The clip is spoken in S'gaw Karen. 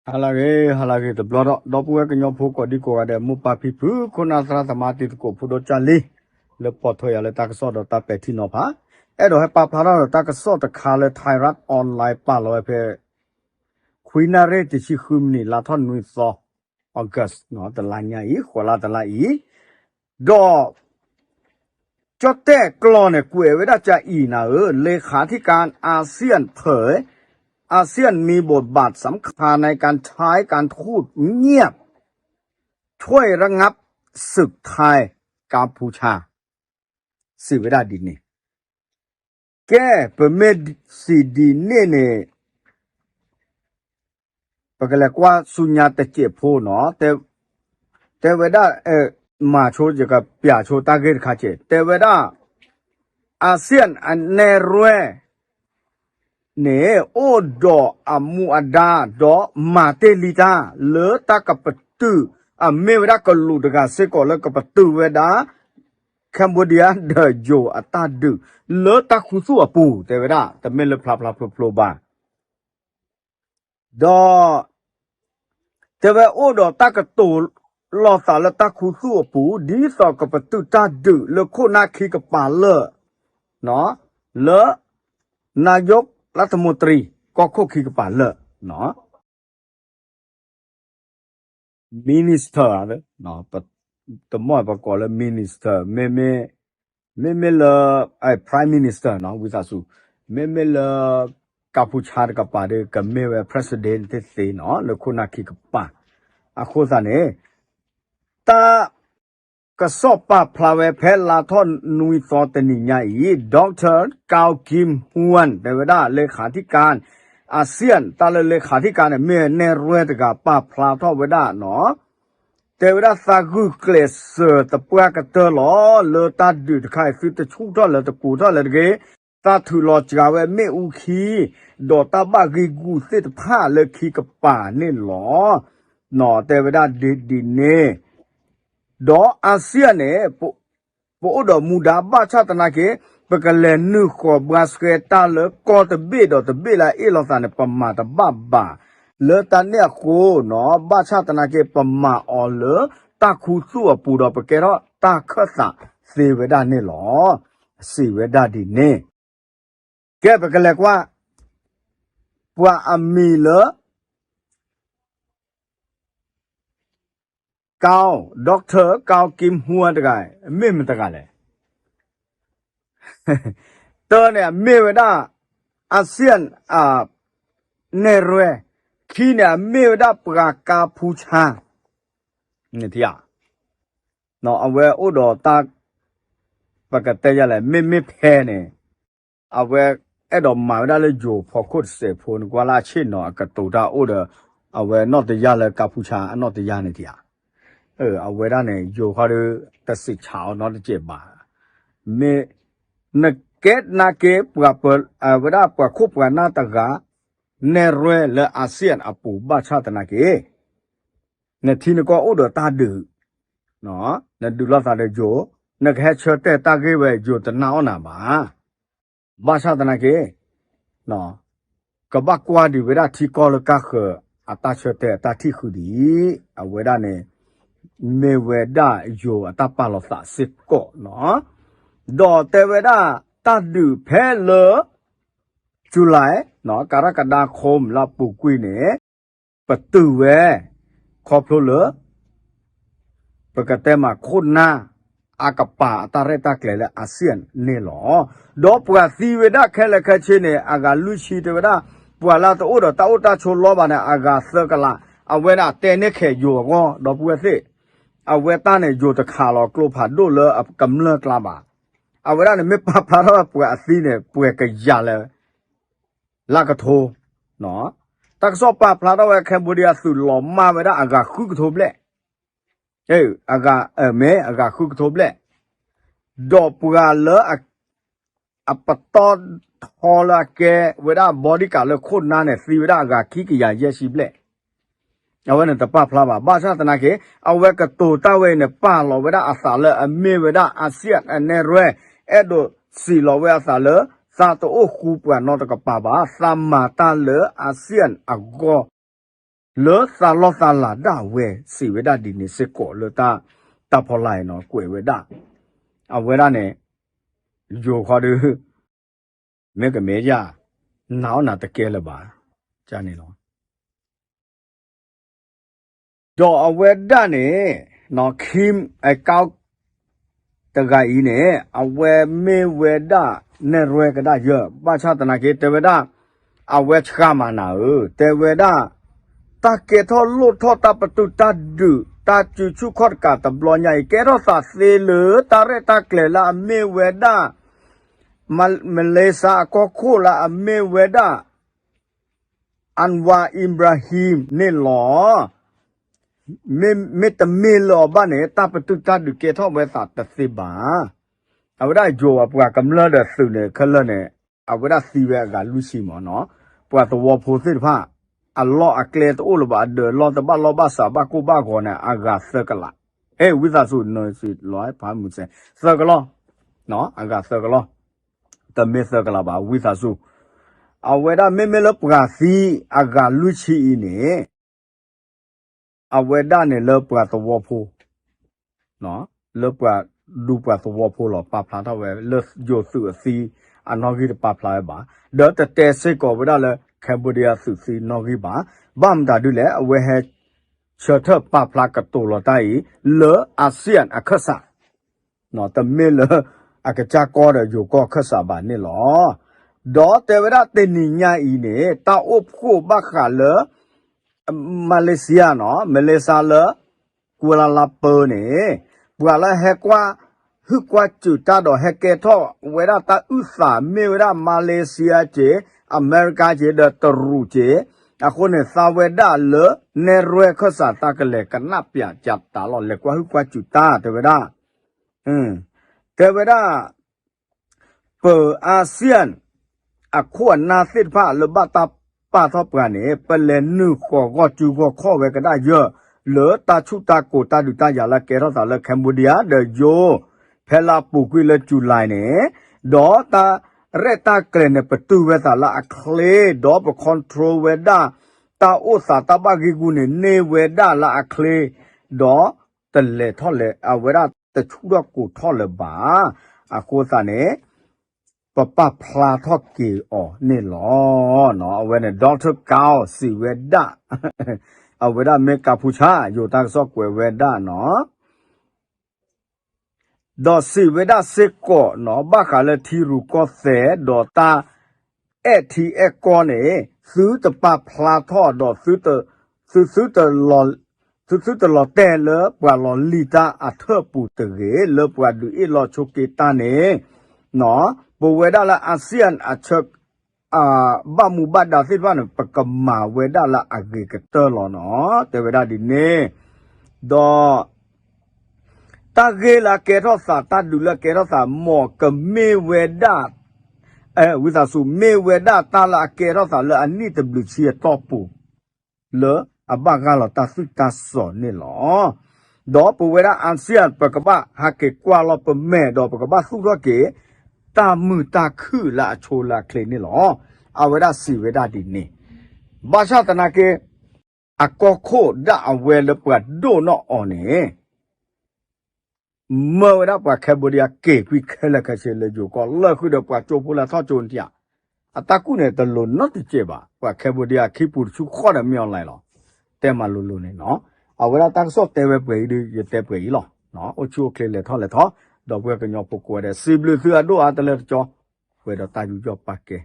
ဟါလၢအဂ့ၤ ဟါလၢအဂ့ၤတဘျီဒီး ဒီပုၢ်ဝဲၢ်ကညီဖိကိးဒံကိးဂၤဒဲး မိၢ်ပၢ်ဖံဖု ခိၣ်နၢ်သရၣ်သမါ တံၤသကိးဖိဒိၣ်ကၢ်လံ လၢပိာ်ထွဲယၤလၢတၢ်ကစီၣ်ဒီးတၢ်ပဲာ်ထံနီၤဖး အဲၣ်ဒိးဟဲပာ်ဖျါထီၣ်ဒီးတၢ်ကစီၣ်တခါလၢ Thairath Online ပာ်လီၤဝဲဖဲ ခွံနၣ်ရံၣ်တဆံဃုမံးနံး လါထီၣ်နွံသီ August တလါညါအံၤ ဃိးလါတလါအံၤ ဒီး ကၠီၣ်တဲၣ်ကျီၢ်န့ၣ် ကွဲးဝဲဒၣ်ကအံၤနၤဧၢ, เลขาธิการอาเซียนเผย อาเซียนมีบทบาทสำคัญในการใช้การทูตเงียบช่วยระงับศึกไทยกัมพูชา စံးဝဲဒၣ်ဒ်န့ၣ် ကဲ ပမ့ၢ်စံးဒ်န့ၣ်န့ၣ် ပကလဲၤကွၢ်ဆူညါတစဲးဖိနီၤ, တဲဝဲဒၣ် မၤဆိ ယကပျးဆိတၢ်ဂ့ၢ်တခါစဲး, တဲဝဲဒၣ် อาเซียนအနဲၣ်ရွဲၣ်န့ၣ် အိၣ်ဒီးအမူအဒါ ဒီးမၤတ့ၢ်လံတၢ် လၢတၢ်ကပတုာ် အမ့ၢ်ဝဲဒၣ်ကလူးတဂၤစ့ၢ်ကီးလၢကပတုာ်ဝဲဒၣ် Cambodia ဒီးယိၤအတၢ်ဒုး လၢတၢ်ခူသူၣ်အပူၤ တဲဝဲဒၣ် တမ့ၢ်လၢဖျါဖျါဖျိဖျိဘၣ် ဒီး တဲဝဲအိၣ်ဒီးတၢ်ကတိၤလီၤသးလၢတၢ်ခူသူၣ်အပူၤ ဒ်သိးကပတုာ်တၢ်ဒုးလၢခိၣ်နၢ်ခံကပၤလၢာ် လၢ နာယိးလၢတမိးတရံး ကီၢ်ခိၣ်ခံကပၤလၢာ် minister တမ့ၢ်ပကိးလၢ minister မ့မ့ၢ်လၢ Prime Minister ဝံသးစူၤ မ့မ့ၢ်လၢ ကၢ်ဖူဆါတကပၤဒီး ကမ့ၢ်ဝဲ president သ့ၣ်သ့ၣ်နီၤ လၢခိၣ်နၢ်ခံကပၤ အဃိသတးန့ၣ် တၢ် ကစီၣ်ပာ်ဖျါဝဲဖဲလါထီၣ်နွံသီတနံၤညါအံၤ Doctor Kao Kim Hoan တဲဝဲဒၣ် เลขาธิการอาเซียน တၢ်လၢ เลขาธิการ န့ၣ် မ့ၢ်နဲၣ်ရွဲၣ်တဂၤပာ်ဖျါထီၣ်ဝဲဒၣ်နီၤ တဲဝဲဒၣ်သးဂုာ်ကျဲးစၢးသပှၢ်ကတၢၢ်လီၤ လၢတၢ်ဒုးတခါအံၤ သုတဆူၣ်ထီၣ်လၢၤတပူၤထီၣ်လၢၤတဂ့ၤ သးထုးလီၤစှၤဝဲမ့ၣ်အူခံ ဒီးတၢ်ဘၣ်ဂံာ်ဂူာ်သ့ၣ်တဖၣ်လၢခံကပၤန့ၣ်လီၤ. နီၤ တဲဝဲဒၣ်ဒ်န့ၣ် ဒီးအၤစံယၣ်န့ၣ် ပအိၣ်ဒီးမူဒါဘၣ်ဆၣ်သနာ်က့ ပကလဲၤနုာ်ဃီၤဘှါဆှဲတၢ်လၢကီၢ်တဘ့ၣ်ဒီးတဘ့ၣ်လၢအအ့ၣ်လိာ်သးန့ၣ် ပမၤတဘၣ်ဘၣ်. လၢတၢ်န့ၣ်အဃိနီၤ ဘၣ်ဆၣ်သနာ်က့ ပမၤအီၤလၢတၢ်ခူသူၣ်အပူၤဒီး ပကဲထီၣ်တၢ်ခၢၣ်သးသ့ဝဲဒၣ်န့ၣ်လီၤ. စံးဝဲဒၣ်ဒ်န့ၣ် ကဲ ပကလဲၤကွၢ် ပှၤအမံၤလၢ Kao Doctor Kao Kim Hoan တဂၤ မ့ၢ်မတဂၤလဲၣ်. တၢန့ၣ် အမ့ၢ်ဝဲဒၣ် အၤစံယၣ် နဲၣ်ရွဲၣ်, ခံန့ၣ် အမ့ၢ်ဝဲဒၣ်ပှၤကၢ်ဖူဆါ နထံၣ်ဧါ. အဝဲအိၣ်ဒီးတၢ် ပကတဲယၤလဲၣ် မ့မ့ၢ်ဖဲန့ၣ် အဝဲအဲၣ်ဒိးမၤဝဲဒၣ်လၢယိၤဖီခိၣ်တစဲးဖိ နကွၢ်လၢအဆ့ၣ်နီၤ အကတိၤတၢ်အိၣ်ဒီး အဝဲနီၣ်တယၢ်လၢကၢ်ဖူဆါအနီၣ်တယၢ်န့ၣ်ထံၣ်ဧါ. အဝဲဒၣ်န့ၣ် ယိၤခီဒီး တစံးဆၣ်အီၤနီတစဲးဘၣ်. မ့ၢ် နကဲနာ်က့ ပှၤ ဝဲဒၣ်ပှၤခိၣ်ပှၤနၢ်တဂၤ နဲၣ်ရွဲၣ်လၢအၤစံယၣ်အပူၤ ဘၣ်ဆၣ်သနာ်က့ နထံနကီၢ်အိၣ်ဒီးတၢ်ဒုး, နဒုးလိာ်သးဒီးယိၤ, နကဟဲဆၢတဲာ်တၢ်ဂ့ၢ်ဝဲ ယိၤတနာ်အီၣ်နၤဘၣ်. ဘၣ်ဆၣ်သနာ်က့ ကဘၣ်ကွၢ်ဒံးဝဲဒၣ်ထံကီၢ်လၢကၢ်ဃၢၤ အတၢ်ဆၢတဲာ်အတၢ်ထံၣ်ဃုာ်ဒံး, အဝဲဒၣ်န့ၣ် မ့ၢ်ဝဲဒၣ်ယိၤအတၢ်ပာ်လီၤသးစ့ၢ်ကီးနီၤ. ဒီးတဲဝဲဒၣ်တၢ်ဒုးဖဲလၢ July ကရကဒါခိၣ်လၢအပူၤကွံာ်န့ၣ် ပတုာ်ဝဲ ခီဖျိလၢ ပကတဲမးခိၣ်နၢ် အကပၤအတၢ်ရဲၣ်တၢ်ကျဲၤလၢအၤစံယၣ်န့ၣ်လီၤ. ဒီးပှၤသံဝဲဒၣ်ခဲလၢာ်ခဲဆ့န့ၣ် အဂၤလွံၢ်ဆံတဲဝဲဒၣ်, ပှၤလၢတအိၣ်ဒီးတၢ်အိၣ်တၢ်ဆိးလီၤဘၣ်န့ၣ် အဂၤသၢကလး, အဝဲဒၣ်တဲန့ၢ်ခဲယိၤအဂီၢ် ဒီပုၢ်ဝဲၢ်သ့ၣ်, အဝဲတၢ်န့ၣ် ယိၤတခးလီၤကျိဖးဒိၣ်လၢအကမျၢၢ်ကျါဘၣ်. အဝဲဒၣ်န့ၣ် မ့ၢ်ပာ်ဖျါထီၣ်ဝဲပှၤအသံန့ၣ် ပှဲၤကယၤလၢ လၢကထိ တၢ်ကစီၣ်ပာ်ဖျါထီၣ်ဝဲ Cambodia သုးလီၤမၢ်ဝဲဒၣ်အဂၤဃုကထိဘျဲၣ်, အဂၤ မ့ၢ်အဂၤဃုကထိဘျဲၣ်, ဒီးပှၤလၢ အပတီၢ်ထီလၢအကဲဝဲဒၣ် bodyguard လၢခိၣ်နၢ်န့ၣ် သံဝဲဒၣ်အဂၤခံကယၤယဲၢ်ဆံဘျဲၣ်. အဝဲန့ၣ်တပာ်ဖျါဘၣ်. ဘၣ်ဆၣ်သနာ်က့ အဝဲကတိၤတၢ်ဝဲအံၤန့ၣ် ပာ်လီၤဝဲဒၣ်အသးလၢအမ့ၢ်ဝဲဒၣ် အၤစံယၣ်အနဲၣ်ရွဲၣ်, အဲၣ်ဒိးစံးလီၤဝဲအသးလၢ သးတအိၣ်ဃူပှၤနီတကပၤဘၣ်, သးမၤတၢ်လၢအၤစံယၣ်အဂီၢ် လၢသးလီသးလးဒၣ်ဝဲစံးဝဲဒၣ်ဒ်န့ၣ်စ့ၢ်ကီးလၢတၢ် တၢ်ဖီလာ်အံၤနီၤ ကွဲးဝဲဒၣ် အဝဲဒၣ်န့ၣ် ယိၤခီဒုး မ့ၢ်ကမ့ၢ်ယၤ နာ်အီၣ်နၤတကဲလၢၤဘၣ် န့ၣ်လီၤ. ဒီးအဝဲဒၣ်န့ၣ် Kim အကီ တဂၤအံၤန့ၣ် အဝဲမ့ၢ်ဝဲဒၣ်နဲၣ်ရွဲကဒါယၢၢ် ဘၣ်ဆၣ်သနာ်က့ တဲဝဲဒၣ် အဝဲဆှၢမၤနၤဧၢ တဲဝဲဒၣ် တၢ်ကဲထီၣ်လိၣ်ထီၣ်တၢ်ပတုာ်တၢ်ဒုး တၢ်စုဆူၣ်ခီၣ်တကးတဘျီညါအံၤ ကဲထီၣ်သးသ့လၢတၢ်ရဲၣ်တၢ်ကျဲၤလၢအမ့ၢ်ဝဲဒၣ် မလ့ၤစါအကီၢ်ခိၣ်လၢအမ့ၢ်ဝဲဒၣ် Anwar Ibrahim န့ၣ်လီၤ. မ့မ့ၢ်တမ့ၢ်လၢအီၤဘၣ်န့ၣ် တၢ်ပတုာ်တၢ်ဒုးကဲထီၣ်ဝဲသးတသ့ဘၣ်. အဝဲဒၣ်ယိၤအပှၤကမျၢၢ်ဒီးသုးန့ၣ် ခဲလၢာ်န့ၣ် အဝဲဒၣ်သံဝဲအဂၤလွံၢ်ဆံမးနီၤ. ပှၤသဝီဖိသ့ၣ်တဖၣ် အလီၢ်အကျဲတအိၣ်လၢၤဘၣ် အဒၢးလီၢ်တဘၣ်လီၢ်ဘၣ်စးဘၣ်ကိၢ်ဘၣ်ဂီၤန့ၣ် အဂၤသၢကလး. အဲ ဝံသးစူၤ နစံးလီၤဖးမုၢ်စဲ သၢကလီၢ် အဂၤသၢကလီၢ် တမ့ၢ်သၢကလးဘၣ် ဝံသးစူၤ. အဝဲဒၣ်မ့မ့ၢ်လၢပှၤသံအဂၤလွံၢ်ဆံအံၤန့ၣ် အဝဲဒၣ်န့ၣ်လၢပှၤသဝီဖိ လၢပှၤဒူပှၤသဝီဖိလီၤ ပာ်ဖျါထီၣ်ဝဲ လၢယိၤသုးအသံအနီၣ်ဂံၢ်တပာ်ဖျါဝဲဘၣ်. ဒီးတတဲစ့ၢ်ကီးဝဲဒၣ်လၢ Cambodia သုးသံနီၣ်ဂံၢ်ဘၣ်. ဘၣ်မတၤဒ်လဲၣ် အဝဲဟဲ ဆၢထၢၣ်ပာ်ဖျါကတိၤလီၤတၢ်အံၤ လၢ ASEAN အခၢၣ်စး တမ့ၢ်လၢ အကစၢ်ကီၢ်ဒီးယိၤကီၢ်အခၢၣ်စးဘၣ်န့ၣ်လီၤ. ဒီးတဲဝဲဒၣ်တနံၤညါအံၤန့ၣ် တၢ်အိၣ်ဖှိၣ်ဘၣ်ဃးလၢ Malaysia နီၤ Malaysia လၢ ကွဲၤလၤလါပၢၤန့ၣ် ပှၤလၢဟဲကွၢ်ဟုၣ်ကွၢ်စူၢ်တၢ်ဒီးဟဲကဲထီၣ်ဝဲဒၣ်တၢ်အုၣ်သးမ့ၢ်ဝဲဒၣ် Malaysia က့ၤ အမဲရကၤက့ၤ ဒီးတရူးက့ၤ အဃိန့ၣ် သးဝဲဒၣ်လၢနဲၣ်ရွဲခၢၣ်စးတၢ်ကလဲၤကနၣ်ပၠးကၠးတၢ်လီၤ လဲၤကွၢ်ဟုၣ်ကွၢ်စူၢ်တၢ် တဲဝဲဒၣ် တဲဝဲဒၣ် ပ ASEAN အခိၣ်အနၢ်သ့ၣ်တဖၣ်လၢဘၣ်တၢ်ပာ်ထီၣ်ပှၤန့ၣ် ပလဲၤနုာ်ဃီၤဂီၢ်စုဂီၢ်ခီၣ်ဝဲကဒၣ်ယၢၢ် လၢတၢ်ဆူၣ်တၢ်ကိၤတၢ်ဒုးတၢ်ယၤလၢကဲထီၣ်သးလၢ Cambodia ဒီးယိၤ ဖဲလါအပူၤကွံာ်လၢ July န့ၣ် ဒီးတၢ်ရဲၣ်တၢ်ကျဲၤန့ၣ် ပတုာ်ဝဲသးလၢအချ့ ဒီးပ control ဝဲဒၣ် တၢ်အိၣ်သးတၢ်ဘၣ်ဂံာ်ဂူာ်န့ၣ် န့ၢ်ဝဲဒၣ်လၢအချ့ ဒီး တလဲၤထီၣ်လဲၤ အဝဲဒၣ်တဆူၣ်ထီၣ်ကိၤထီၣ်လၢၤဘၣ်. အဃိသတးန့ၣ် ပပာ်ဖျါထီၣ်က့ၤအီၤန့ၣ်လီၤ. အဝဲန့ၣ် Doctor Gao စံးဝဲဒၣ် အဝဲဒၣ်မ့ၢ်ကၤဖူဆါ ယိၤတၢ်ကစီၣ်ကွဲးဝဲဒၣ်နီၤ ဒီးစံးဝဲဒၣ်စ့ၢ်ကီးနီၤ ဘၣ်ဃးလၢထံရူၢ်ကီၢ်သဲး ဒီးတၢ်အဲၣ်ထံအဲၣ်ကီၢ်န့ၣ် သုတပာ်ဖျါထီၣ်ဒီး သုသုတလီၤတဲာ်လၢပှၤလီၤလံၤတၢ်အထၢၣ်ပူၤတဂ့ၤ လၢပှၤဒုးအ့ၣ်လိာ်ဆိးက့တၢ်န့ၣ် ပဝဲဒၣ်လၢ ASEAN အဆၢ ဘၣ်မူဘၣ်ဒါသ့ၣ်တဖၣ်န့ၣ် ပကမၤဝဲဒၣ်လၢအဂ့ၤကတၢၢ်လီၤနီၤ တဲဝဲဒၣ်ဒ်န့ၣ် ဒီး တၢ်ဂ့ၢ်လၢအကဲထီၣ်သး တၢ်ဒုးလၢအကဲထီၣ်သး မ်ကမ့ၢ်ဝဲဒၣ် ဝံသးစူၤ မ့ၢ်ဝဲဒၣ်တၢ်လၢအကဲထီၣ်သးလၢအနံၣ်တဘျုးဆံအတီၢ်ပူၤ လၢအဘၣ်ဂၢ်လီၤတၢ်သွံၣ်တၢ်စီၤန့ၣ်လီၤ. ဒီးပဝဲဒၣ် ASEAN ပကဘၣ်ဟးက့ၤကွၢ်လီၤပမဲာ် ဒီးပကဘၣ်သူၣ်ထီၣ်က့ၤ တၢ်မုာ်တၢ်ခုၣ်လၢအဆိလၢအချ့န့ၣ်လီၤ. အဝဲဒၣ်စံးဝဲဒၣ်ဒ်န့ၣ် ဘၣ်ဆၣ်သနာ်က့ အကီၢ်ခိၣ်ဒၣ်အဝဲလၢပှၤဒိၣ်နီၣ်အီၤန့ၣ် မၢဝဲဒၣ်ပှၤ Cambodia က့ၤကွံာ်ခဲလၢာ်ခဲဆ့လၢယိၤကီၢ် လၢဃုာ်ဒီးပှၤကၠိဖိလၢထီၣ်ကၠိနထံၣ်ဧါ အတၢ်ကူၣ်န့ၣ်တလိၤနီတစဲးဘၣ် ပှၤ Cambodia ခံပူၤတဆူၣ်ဃီဒီးမ့ၢ် online လီၤ. တဲမၤလိၤလိၤန့ၣ်နီၤ အဝဲဒၣ်တၢ်ကစီၣ်တဲဝဲပှဲၤအံၤဒီး ယတဲပှဲၤအံၤလီၤ. အိၣ်ဆူၣ်အိၣ်ချ့လဲၤထီၣ်လဲၤထီ ဒီပုၢ်ဝဲၢ်ကညီဖိကိးဂၤဒဲး စံးဘျုးသုအဒိၣ်အါတလၢတကၠီ ပှဲၤဒီးတၢ်ယူးယီၣ်ပာ်ကဲ